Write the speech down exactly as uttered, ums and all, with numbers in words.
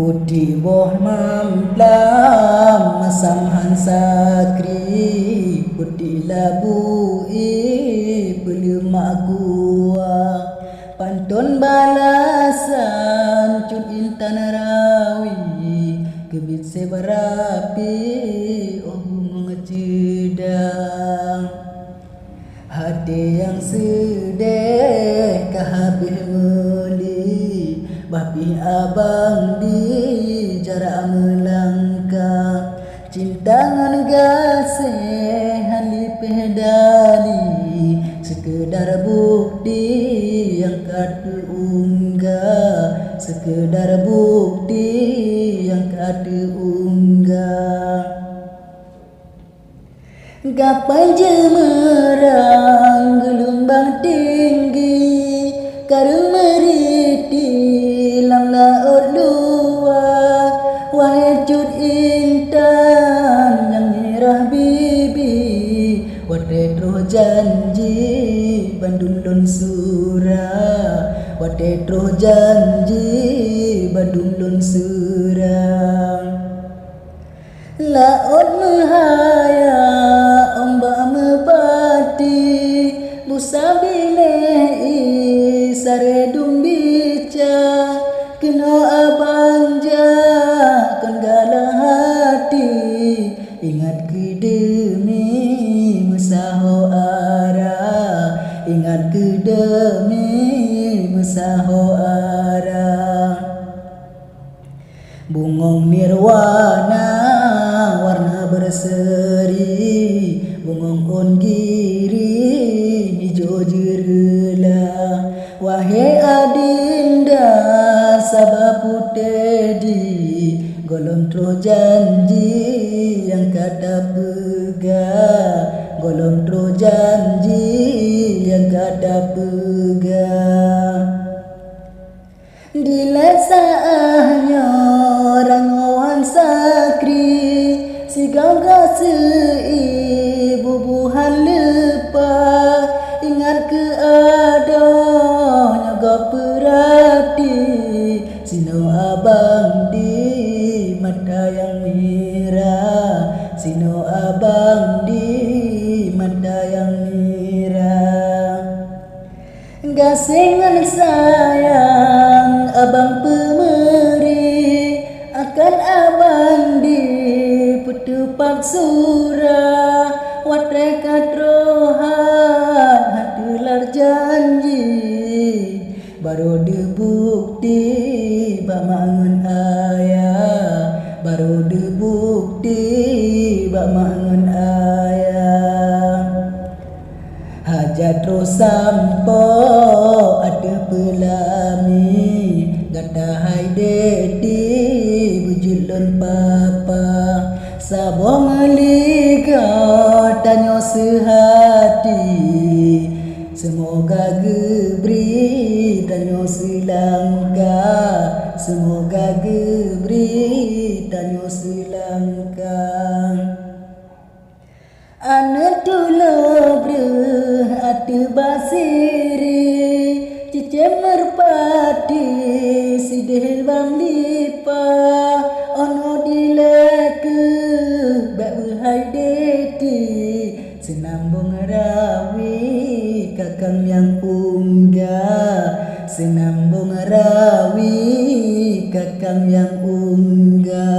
Putéh boh mamplam masam han sakri, putéh labu ie peuleumak kuah. Panton balasan cut intan rawi, keubiet seb rapi óh bungong ceudang. Até nyang seudeh ka habéh meuli, bah pih abang di jarak meulangkah. Cinta ngon gaséh han lipéh dali, seukeudar bukti nyang ka teuunggah, seukeudar bukti nyang ka teuunggah. Gapai jeumeurang geulumbang tinggi, kareueng meuriti lam laôt luwa. Wahé cut intan nyang mirah bibi, watée troh janji bandum lôn sura, watée troh janji bandum lôn sura. Laôt meuhaya, ombak meupati, busa binéh ie saré dum bica. Keunoe abang jak kon galak hati, ingat keu deumi meusaho ara, ingat keu deumi meusaho ara. Bungong nirwana warna berseri, bungong ôn giri hijau jeureulah. Wahé adinda saba putéh di, gohlom troh janji nyang ka tapeugah, gohlom troh janji nyang ka tapeugah. Dilée saát nyoe rangoh han sakri, sigoe-goe seu-ie bubu han leupah. Ingat keu adoe nyoe gob peurati, sinoe abang di mata nyang mirah, sinoe abang di mata nyang mirah. Gaséh ngon sayang abang peumeuri, akan abang di peutupat sura. Watée ka troh han, han teular janji, barô deuh bukti bak mak ngon ayah, barô deuh bukti bak mak ngon ayah. Hajat troh sampoe ateueh peulami, gata hai Deti beujeuet lôn papa. Saboh meuligoe tanyoe seuhati, seumoga geubri tanyoe seulangkah, seumoga geubri tanyoe seulangkah. Aneuk tuleueng breuh ateueh basiri, cicém meurpati sideh lam lipah. Ono dilée keuh bék weuhai Deti, seunambong rawi kakang nyang ungga, seunambong rawi kakang nyang ungga.